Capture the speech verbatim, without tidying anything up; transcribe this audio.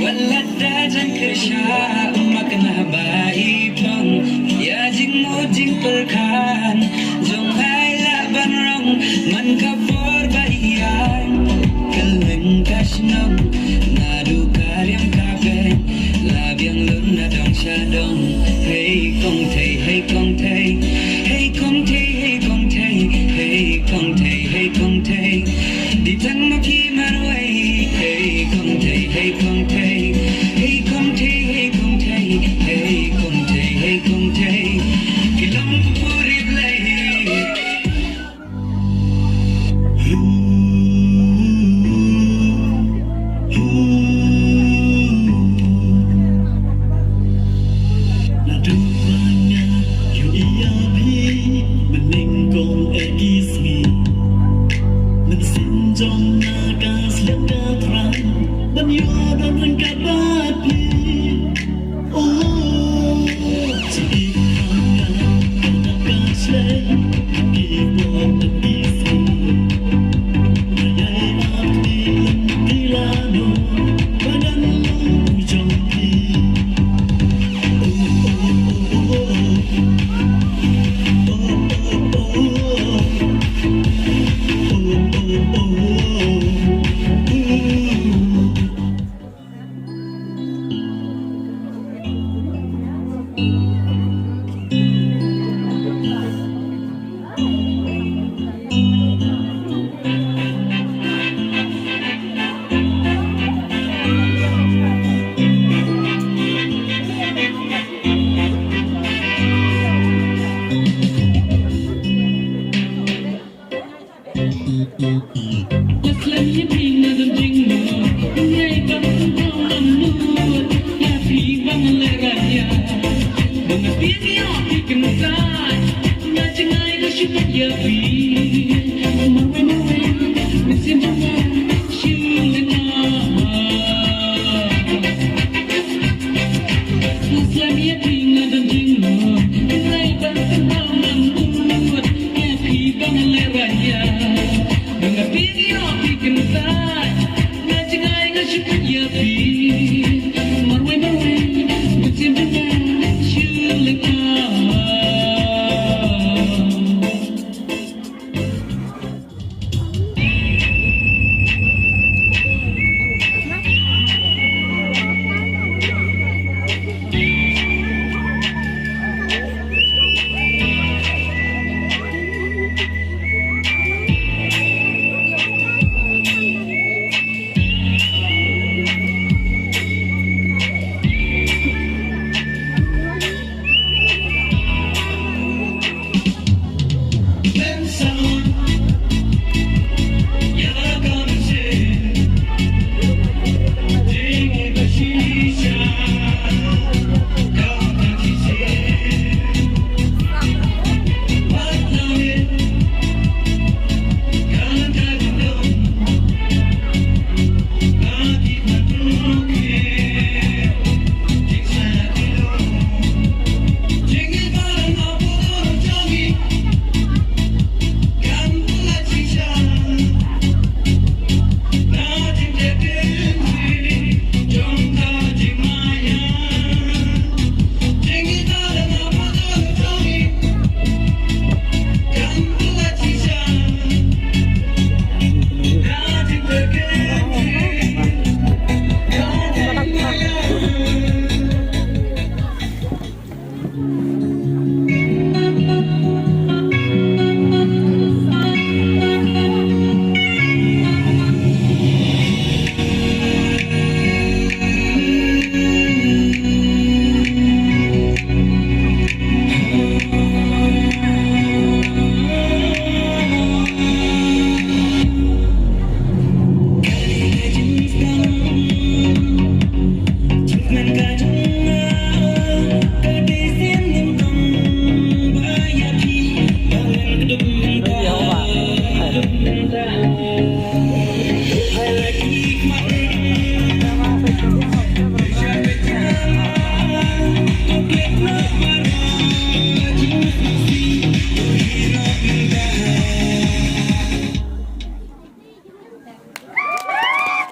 Wat la da jan kyrshan, ma kane ba i pang, ïa jingmut jingpyrkhat jong ngi la ban rong, man ka por ba i ïaid kylleng ka shnong, naduh ka riang ka beiñ, la biang lun na dong sha dong. Hei Kong Thei, hei Kong Thei, hei Kong Thei, hei Kong Thei, hei Kong Thei, hei Kong Thei. Di tang ma phi marwei. Hei Kong Thei, hei Kong Thei, hei Kong Thei, hei Kong Thei, hei Kong Thei, hei Kong Thei. Ki long ku puri Blei. Naduh ba nga ïohi ïa phi, mynnyngkong eh ki sngi, mynsiem jong nga ka sliang ka thrang ban ïoh don ryngkat bad phi.